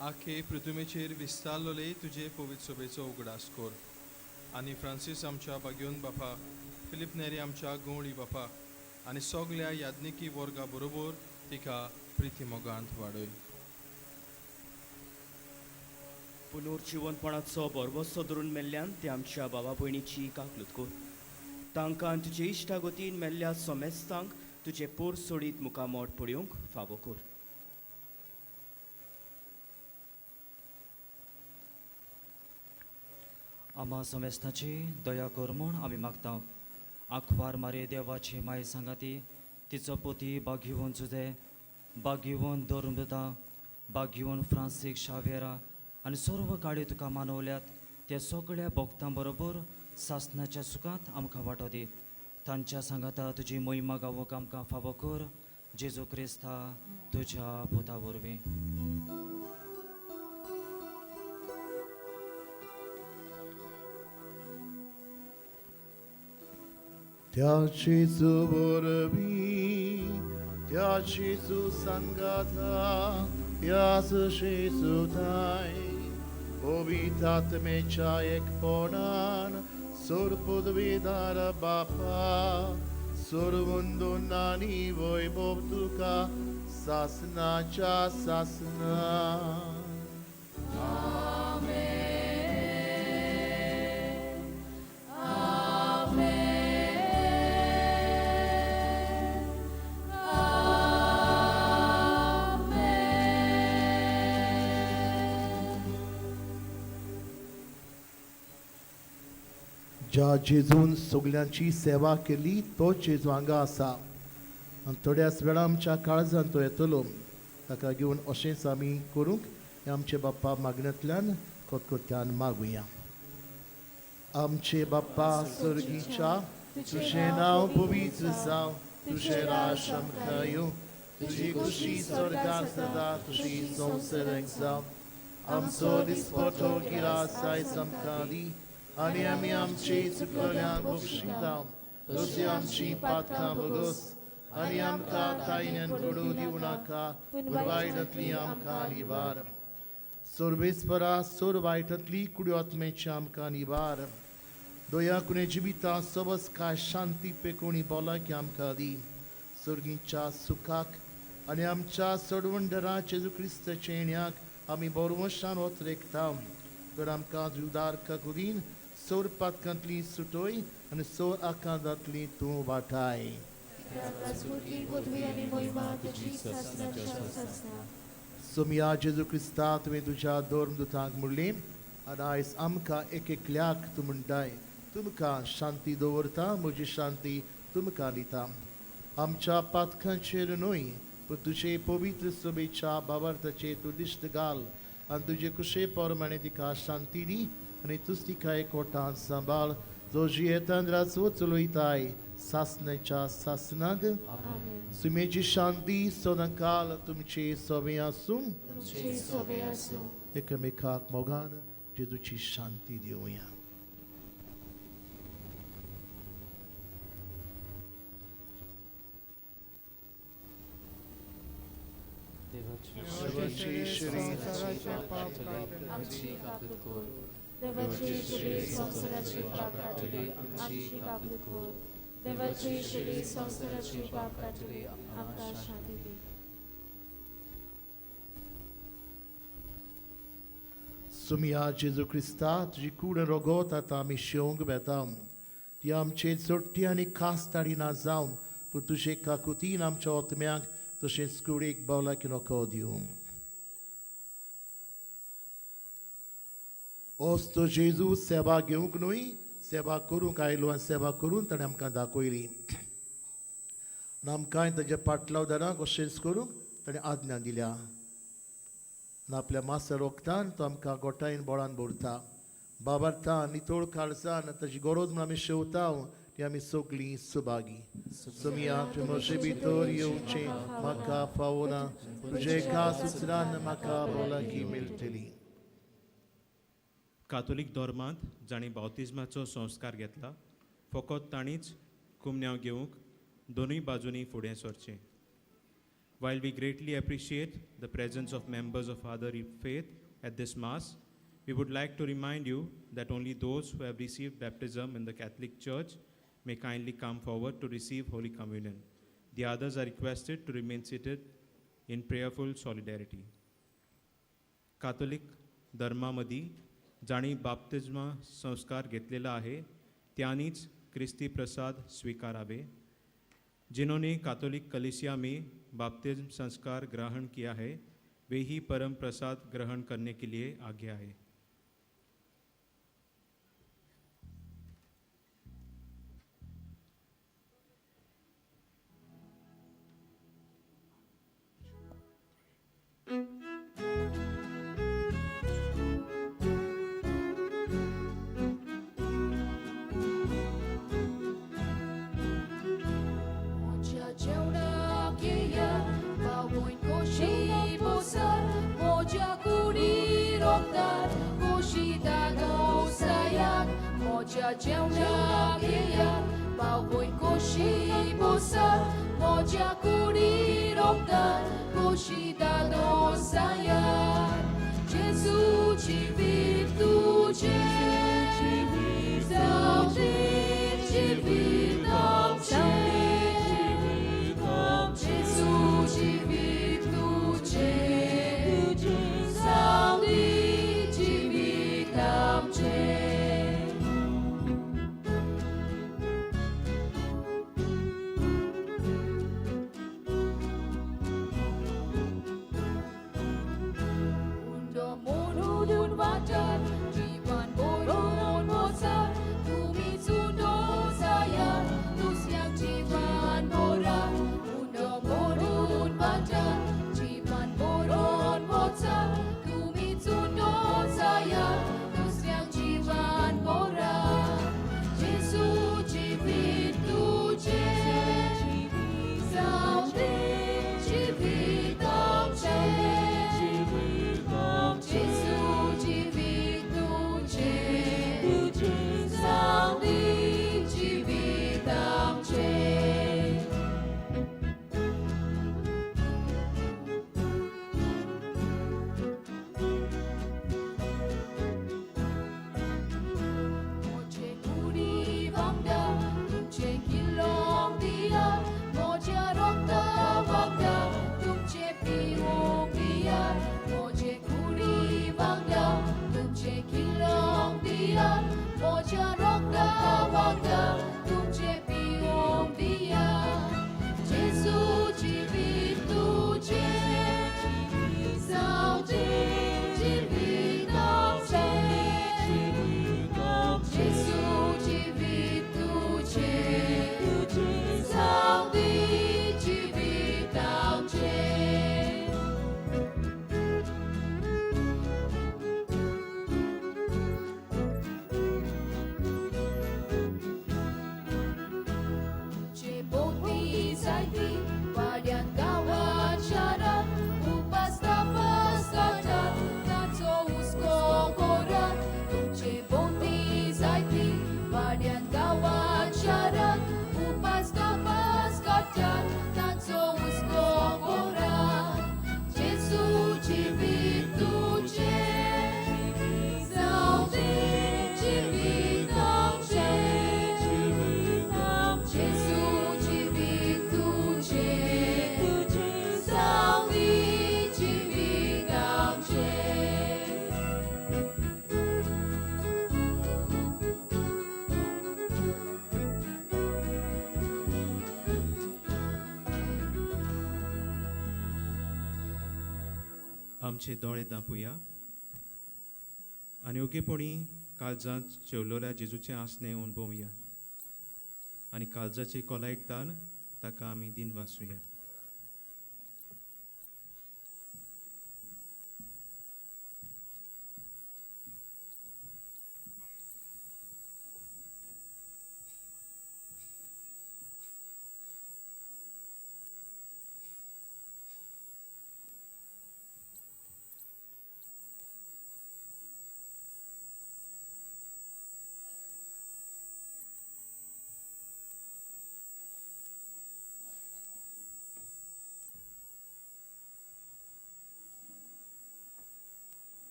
आखे पृथुमेचेर विस्तारलोले तुजे पवित्र सभेचो उगडास कर आनी फ्रांसीस आमच्या बागयोन बापा, फिलीप नेरी आमच्या गवळी बापा आनी सगल्या याज्ञिकी वर्गा बरोबर तिका प्रिती मोगांत वाडय. पुनर्जिवनपणाचो भरवसो धरून मेल्ल्यान ते आमच्या बाबा भयणीची काकलूत कर. तांकां तुजे इश्टागतीन मेल्ल्या सोमेस्तांक तुजे पोर सोडीत मुखामोट पळोवंक फावो कर. आमा समेस्ताची दया कर म्हूण आमी मागता. आंकवार मारे देवाची माय सांगाती तिचो पोती बागीवन जुदे, बागीवन धर्मदता, बागीवन फ्रांसीक शावेरा आनी सर्व गाडयो तुका मानवल्यात त्या सगळ्या भक्तां बरोबर सासनाच्या सुखांत आमकां वांटो दी. तांच्या सांगाता तुजी महिमा गावोंक आमकां फावो कर. जेजू क्रिस्ता तुज्या पुता वरवीं. त्या जेजू वरवीं, त्या जेजू सांगाता, त्याच जेजूताय पवित्र आत्मेच्या एकपणान सोर पदवीदार बापा, सोरवंदून आनी वैभव तुका सासनाच्या सासना. ज्या जेजून सगल्यांची सेवा केली तो जेजू हांगा आसा आनी थोड्याच वेळा आमच्या काळजान तो येतलो. ताका घेवन अशेंच आमी करूंक हें आमचे बाप्पा मागण्यांतल्यान खतखत्यान मागुया. आमचे बाप्पा सर्गीच्या, तुजें नांव पवित्र जावं, तुजें राज आमकां येवं, तुजी खुशी स्वर्गांत जाता तशी संवसारांत जावं. आमचो दिसपटो गिरास आयज आमकां दी आनी आमी आमचे चुकल्यांक बक्षिता तशी आमची पातकां बगस आनी आमकां तायण्यान पडूं दिवं नाका, पूण वायटांतली आमकां निवार. सर्वेस्परा, सोर वायटांतली कुड्यो आत्मेची आमकां निवार. दया कुणे जिविता सबस काय शांती पेकोणी बोलाकी आमकां दी. सर्गीच्या सुखाक आनी आमच्या सोडवंडरा जेजू क्रिस्ताच्या येण्याक आमी बरवशान वत रेखता. तर आमकां उदार करीन, सोर पातकांतली सुटोय आनी सोर आकांतांतली तूं वाटाय. पदवी आनी महिमा तुजी सासनाच्या सासना. सोमया जेजू क्रिस्ता, तुवें तुज्या धर्मदुतांक म्हणलें आनी आयज आमकां एक एकल्याक तूं म्हणटाय, तुमकां शांती दवरता, म्हजी शांती तुमकां दिता. आमच्या पातकांचेर न्हय पूण तुजे पवित्र सभेच्या बाबार्थाचेर तूं दिश्ट घाल आनी तुजे कुशे प्रमाणे तिका शांती दी आनी तूंच तिका एकवटान सांबाळ. जो जियेतान राजवो चलयताय सासण्याच्या सासनाक. सुमेची शांती सदांकाल तुमचे सवे आसूं. तुमचे सोबे आसूं. एकमेकाक मोगान जेजूची शांती दिवया. देवाची श्री आमची काकूत कर. देवाची श्री संवसाराची पाप काडटली आमची काकूत कर. देवाची श्री संवसाराची पाप काडटली आमकां शांती दी. सुमिया जेजू क्रिस्ता, तुजी कूड रोगोत आतां आमी शेवंक वेता. ती आमचे चोट्टी आनी खास ताडिना जावन पूण तुजे काकुतीन आमच्या ओतम्यांक तशेंच कुडीक बावलाकी नको दिवं. ओस्तो जेजू सेवा घेवंक न्हय, सेवा करूंक आयलो आनी सेवा करून ताणें आमकां दाखयली. आनी आमकांय ताज्या पाटलावदारांक अशेंच करूंक ताणें आज्ञा दिल्या. आनी आपल्या मासा रोगतान तो आमकां गोठायन बोळान भरता. बाबार्था नितळ काळजान ताजी गरज म्हूण आमी शेवता ती आमी सगळीं सुभागी. सोमिया तुवें म्हजे भितर येवचें म्हाका फावना, तुजे एका सुचरान म्हाका भलायकी मेळटली. कातोलीक धर्मांत जांणी बावतिज्माचो संस्कार घेतला फकत तांणीच कुमन्यांव घेवंक दोनूय बाजूंनी फुडें सरचें. While we greatly appreciate the presence of members of other faith at this Mass, we would like to remind you that only those who have received baptism in the Catholic Church may kindly come forward to receive Holy Communion. The others are requested to remain seated in prayerful solidarity. Catholic धर्मा मदीं जांणी बाप्तिज्मा संस्कार घेतलेला आहे त्यांनीच क्रिस्ती प्रसाद स्वीकारावे. जिन्होंने कातोलिक कलिसिया में बाप्तिज्म संस्कार ग्रहण किया है वे ही परम प्रसाद ग्रहण करने के लिए आगे आए. म्हज्या जेवणाक येयात, बावून खोशी बसात, म्हज्या कुडी रोखतात, खोशी दादोसायात. म्हज्या जेवणाक येयात, बावून खोशी बसात, म्हज्या कुडी रोखतात, खोशी दादोसायात. जेजूची वीर तुजें, जावं जिवीत आमचें. जेजू जिवीत तुजें, जावं जिवीत आमचें. आमचे दोळे दांपुया आनी ओगेपणी काळजांत जेवलोल्या जेजूचें आसणें अणभवया आनी काळजाचे कोलायकतान ताका आमी दिन वाचुया.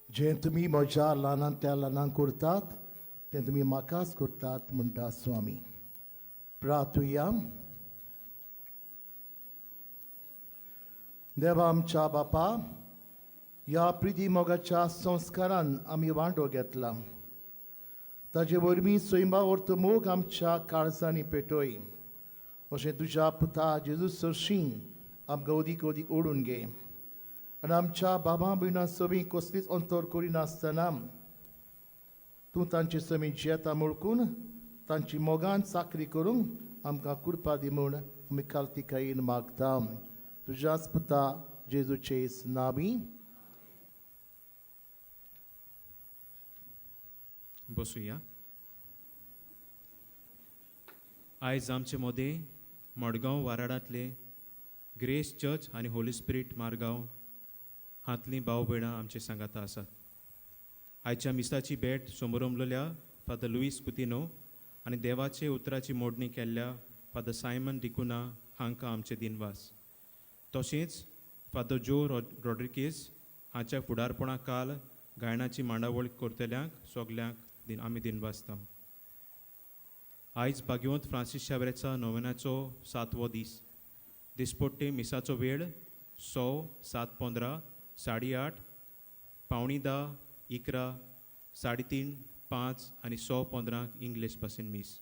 जें तुमी म्हज्या ल्हानांतल्या ल्हानांक करतात तें तुमी म्हाकाच करतात म्हणटा स्वामी. प्रार्थुया. देवा आमच्या बापा, ह्या प्रिती मोगाच्या संस्कारान आमी वांटो घेतला, ताजे वरवीं सैमा अर्थ मोग आमच्या काळजांनी पेटय, अशें तुज्या पुता जेजू सरशीं आमकां अदीक अदीक ओडून घे आनी आमच्या बाबा भयणां सवी कसलीच अंतर करिनासतना तूं तांचे समी जियेता मोळकून तांची मोगान चाकरी करूंक आमकां कृपा दी म्हूण आमी कालतिकायेन मागता, तुज्याच पुता जेजूचे नावी. बसुया. आयज आमचे मदें मडगांव वाराडांतले ग्रेस चर्च आनी होली स्पिरीट मारगांव हांतलीं भाव भयणां आमचे सांगाता आसात. आयच्या मिसाची भेट समोरमलोल्या फादर लुईस कुतिनो आनी देवाचे उतराची मोडणी केल्ल्या फादर सायमन डिकुना हांकां आमचे दिनवास. तशेंच फादर जो रॉड्रिगीस हांच्या फुडारपणा काल गायनाची मांडावळ करतल्यांक सगल्यांक आमी दिनवासता. आयज भाग्यवंत फ्रांसीस शावेराच्या नोवेनाचो 7वो दीस. दिसपट्टे मिसाचो वेळ 100, 7:15, 8:30, 9:45, 11, 3:30, 5 आनी 115 इंग्लीश भाशेन मीस.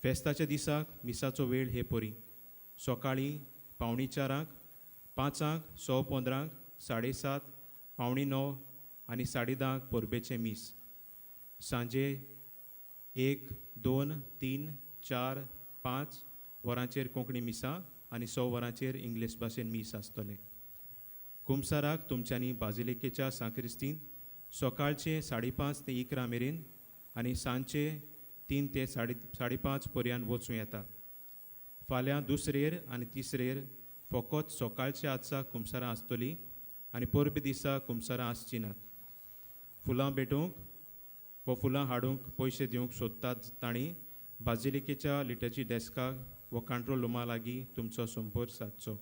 फेस्ताच्या दिसाक मिसाचो वेळ हे परी सकाळीं 3:45, 5, 115, 7:30, 8:45 आनी 10:30 परबेचें मीस. सांजे 1, 2, 3, 4, 5 वरांचेर कोंकणी मिसां आनी 100 वरांचेर इंग्लीश भाशेन मीस आसतलें. कुमसाराक तुमच्यांनी बाजिलिकेच्या सांक्रिस्तीन सकाळचे 5:30 ते 11 मेरेन आनी सांजचे 3 ते 5:30 पर्यंत वचूं येता. फाल्यां दुसरेर आनी तिसरेर फकत सकाळचे आजचा कुमसारां आसतलीं आनी परबे दिसा कुमसारां आसचीं नात. फुलां भेटोवंक वा फुलां हाडूंक पयशे दिवंक सोदतात तांणी बाजिलिकेच्या लिटर्जी डेस्काक वा कंट्रोल रुमा लागीं तुमचो संपर्क सादचो.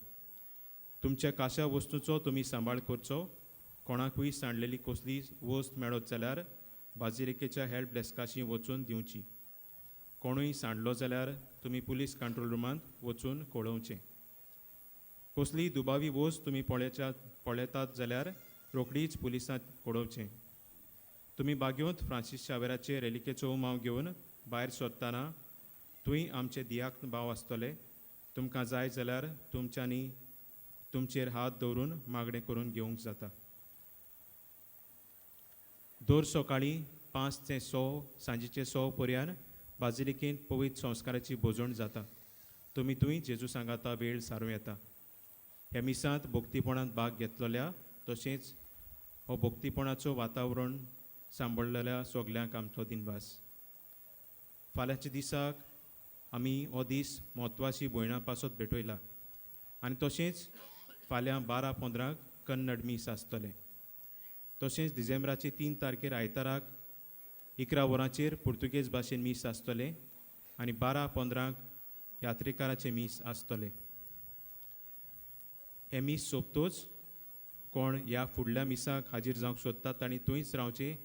तुमच्या काशा वस्तूचो तुमी सांबाळ करचो. कोणाकूय सांडलेली कसली वस्त मेळत जाल्यार बाजिलिकेच्या हेल्प डेस्काशी वचून दिवची. कोणूय सांडलो जाल्यार तुमी पुलीस कंट्रोल रुमांत वचून कळोवचें. कसलीय दुबावी वस्त तुमी पळयतात जाल्यार रोखडीच पुलिसांत कळोवचें. तुमी बागेवंत फ्रांसीस शावेराचे रेलिकेचो उमाव घेवन भायर सरतना थंय आमचे दियाक भाव आसतले. तुमकां जाय जाल्यार तुमच्यांनी तुमचेर हात दवरून मागणें करून घेवंक जाता. दर सकाळीं 5 ते 100 सांजेचे 100 पर्यंत बाजिलिकेंत पवित्र संस्काराची भोजण जाता. तुमी थंय जेजू सांगाता वेळ सारूं येता. ह्या मिसांत भक्तीपणांत भाग घेतलेल्या तशेंच हो भक्तीपणाचो वातावरण सांबाळलेल्या सगल्यांक आमचो दिनवास. फाल्यांच्या दिसाक आमी हो दीस म्हत्वाची भयणां पासत भेटयला आनी तशेंच फाल्यां 12:15 कन्नड मीस आसतलें. तशेंच डिसेंबराचे 3 तारखेर आयताराक 11 वरांचेर पुर्तुगेज भाशेन मीस आसतलें आनी 12:15 यात्रेकाराचें मीस आसतलें. हें मीस सोंपतोच कोण ह्या फुडल्या मिसाक हाजीर जावंक सोदतात तांणी थंयच रावचें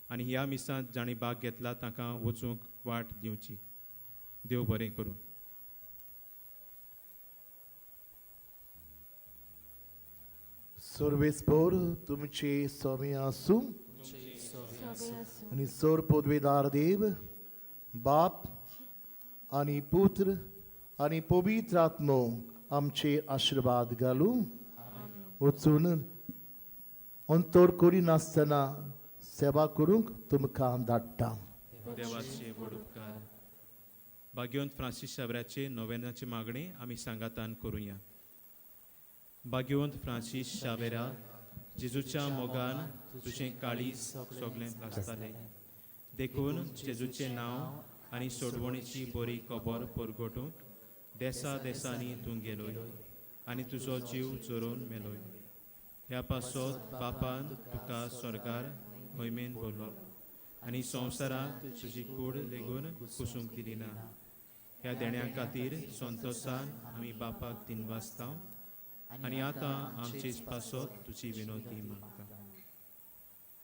आनी ह्या मिसांत जांणी भाग घेतला तांकां वचूंक वाट दिवची. देव बरें करूं. सर्वेस्पोर तुमचे स्वामी आसूं आनी सर पदवेदार देव बाप आनी पुत्र आनी पवित्र आत्मो आमचे आशिर्वाद घालूं. वचून अंतर करिनासतना सेवा करूंक तुमकां धाडटा. देवाचे व्हड उपकार. भाग्यवंत फ्रांसीस शावऱ्याचे नोवेनाचे मागणें आमी सांगातान करुया. भाग्यवंत फ्रांसीस शावेरा, जेजूच्या मोगान तुजें काळीज सगळें आसतालें, देखून जेजूचें नांव आनी सोडवणीची बरी खबर परगटूंक देसा देसांनी तूं गेलोय आनी तुजो जीव जोरोवन मेलोय. ह्या पासत बापान तुका स्वर्गार मोहिमेन भरलो आनी संवसाराक तुजी कूड लेगून कुसूंक दिली ना. ह्या देण्या खातीर संतोसान आमी बापाक दिनवासता आनी आतां आमचेच पासत तुजी विनोती मागता.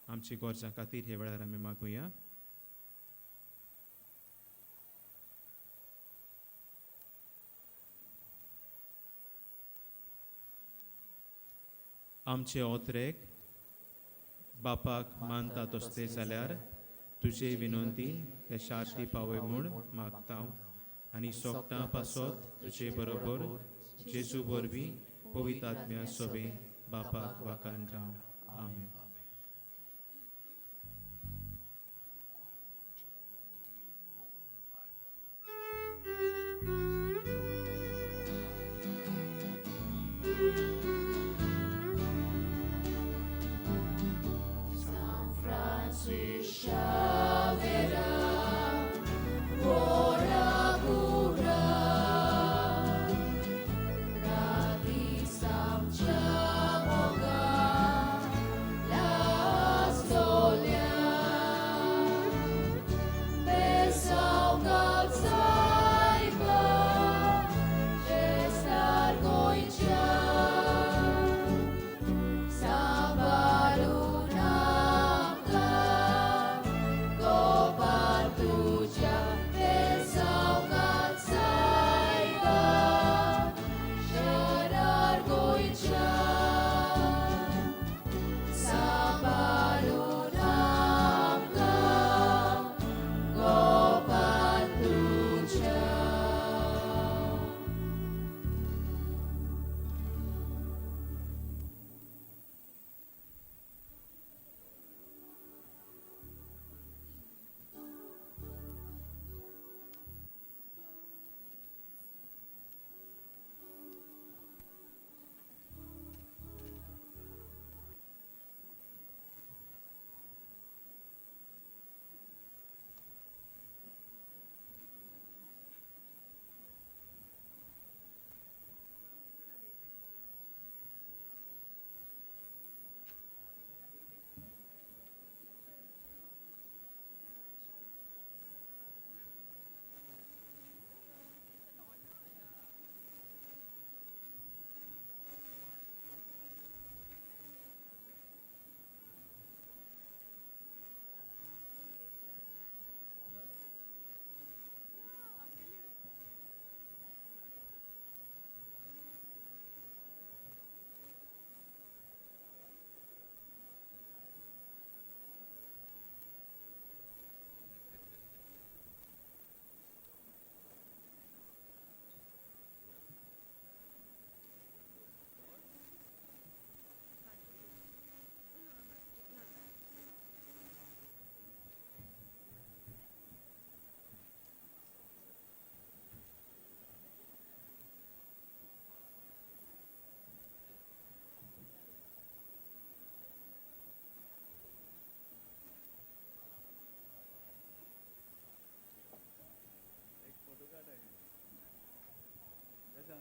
आमची गरजां खातीर हे वेळार आमी मागुया. आमचे ओत्रेक बापाक मानता तसले जाल्यार तुजे विनंतीन ते शांती पावय म्हूण मागता आनी सोगटां पासत तुजे बरोबर जेजू वरवीं पवित्र आत्म्या सोबें बापाक वाकान राव. आमेन.